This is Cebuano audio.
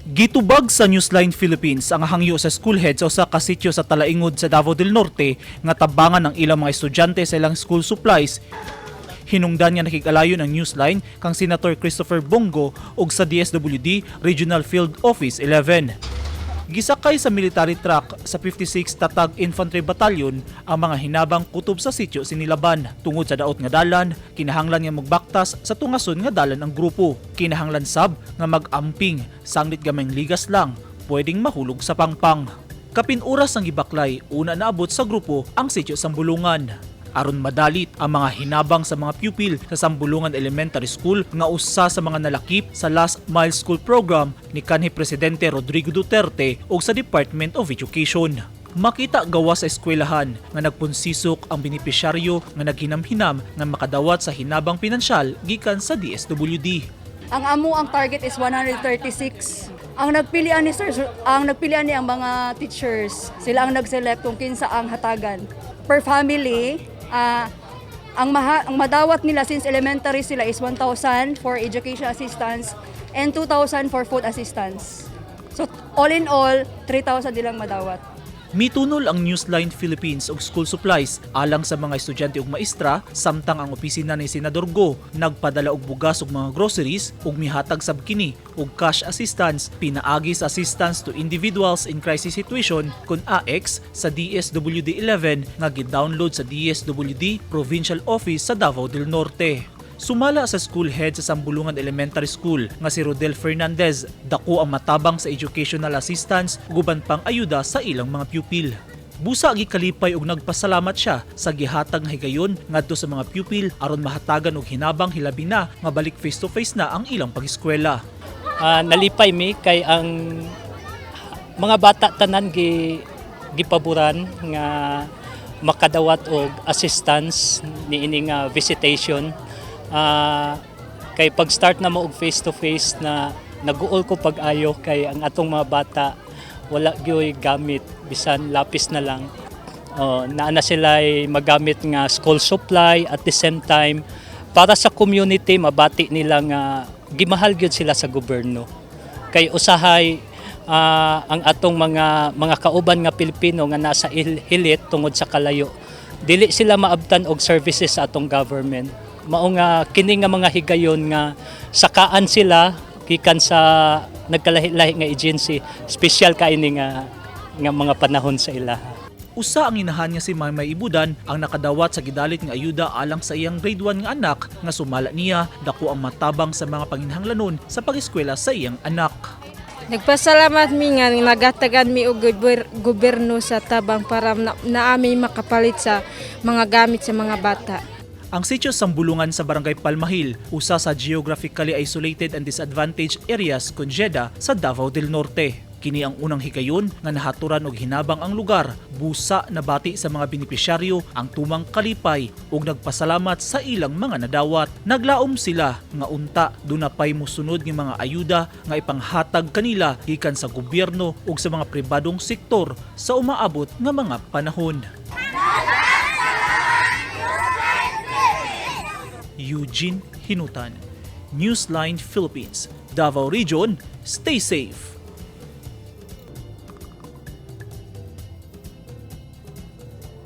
Gitubag sa Newsline Philippines ang hangyo sa school head sa usa ka sitio sa Talaingod sa Davao del Norte nga tabangan ang ilang mga estudyante sa ilang school supplies. Hinungdan nga nakig-alayon ang Newsline kang Senator Christopher Bong Go ug sa DSWD Regional Field Office 11. Gisakay sa military truck sa 56 Tatag Infantry Battalion ang mga hinabang kutob sa sitio Sinilaban. Tungod sa daot nga dalan, kinahanglan nga magbaktas sa tungason nga dalan ang grupo. Kinahanglan sab nga mag-amping, sanglit gamayng ligas lang, pwedeng mahulog sa pangpang. Kapin oras ang gibaklay, una naabot sa grupo ang sitio Sambulungan. Aron madalit ang mga hinabang sa mga pupil sa Sambulungan Elementary School nga usa sa mga nalakip sa Last Mile School Program ni kanhi Presidente Rodrigo Duterte ug sa Department of Education. Makita gawas sa eskwelahan nga nagpunsisok ang benepisyaryo nga naghinam-hinam nga makadawat sa hinabang pinansyal gikan sa DSWD. Ang amo ang target is 136. Ang nagpilian ni sir, ang nagpilian ni ang mga teachers, sila ang nag-select kung kinsa ang hatagan. Per family, ang madawat nila since elementary sila is 1,000 for education assistance and 2,000 for food assistance. So all in all, 3,000 nilang madawat. Mitunol ang Newsline Philippines og school supplies alang sa mga estudyante ug maestra, samtang ang opisina ni Senador Go nagpadala og bugas ug mga groceries ug mihatag sab kini og cash assistance pinaagi sa Assistance to Individuals in Crisis Situation kon AX sa DSWD 11 nga gi-download sa DSWD Provincial Office sa Davao del Norte. Sumala sa school head sa Sambulungan Elementary School nga si Rodel Fernandez, dako ang matabang sa educational assistance ug uban pang ayuda sa ilang mga pupil. Busa gikalipay ug nagpasalamat siya sa gihatag nga higayon ngadto sa mga pupil aron mahatagan og hinabang, hilabi na nga balik face to face na ang ilang pag-eskwela. Nalipay mi kay ang mga bata tanan gipaboran nga makadawat og assistance niini nga visitation. Kay pag start na mo og face to face na, naguol ko pag-ayo kay ang atong mga bata wala gyoy gamit bisan lapis na lang. Oh, naa na sila magamit nga school supply. At the same time, para sa community, mabati nila nga gimahal gyud sila sa gobyerno kay usahay ang atong mga kauban nga Pilipino nga nasa hilit tungod sa kalayo, dili sila maabtan og services sa atong government. Mao nga kini nga mga higayon nga sakaan sila gikan sa nagkalahi-lahi nga agency, special kay ini nga mga panahon sa ilaha. Usa ang inahan nga si Maymay Ibudan ang nakadawat sa gidalit nga ayuda alang sa iyang grade 1 nga anak nga sumala niya, dako ang matabang sa mga panginhanglanon sa pag-eskwela sa iyang anak. Nagpasalamat mi nga nagatagan mi og gobyerno sa tabang para na ami makapalit sa mga gamit sa mga bata. Ang sitio Sambulungan sa Barangay Palmahil, usa sa geographically isolated and disadvantaged areas kon GIDA sa Davao del Norte. Kini ang unang higayon nga nahaturan og hinabang ang lugar. Busa nabati sa mga benepisyaryo ang tumang kalipay ug nagpasalamat sa ilang mga nadawat. Naglaom sila nga unta duna pay mosunod nga mga ayuda nga ipanghatag kanila gikan sa gobyerno ug sa mga pribadong sektor sa umaabot nga mga panahon. Eugene Hinutan, Newsline Philippines, Davao Region, stay safe.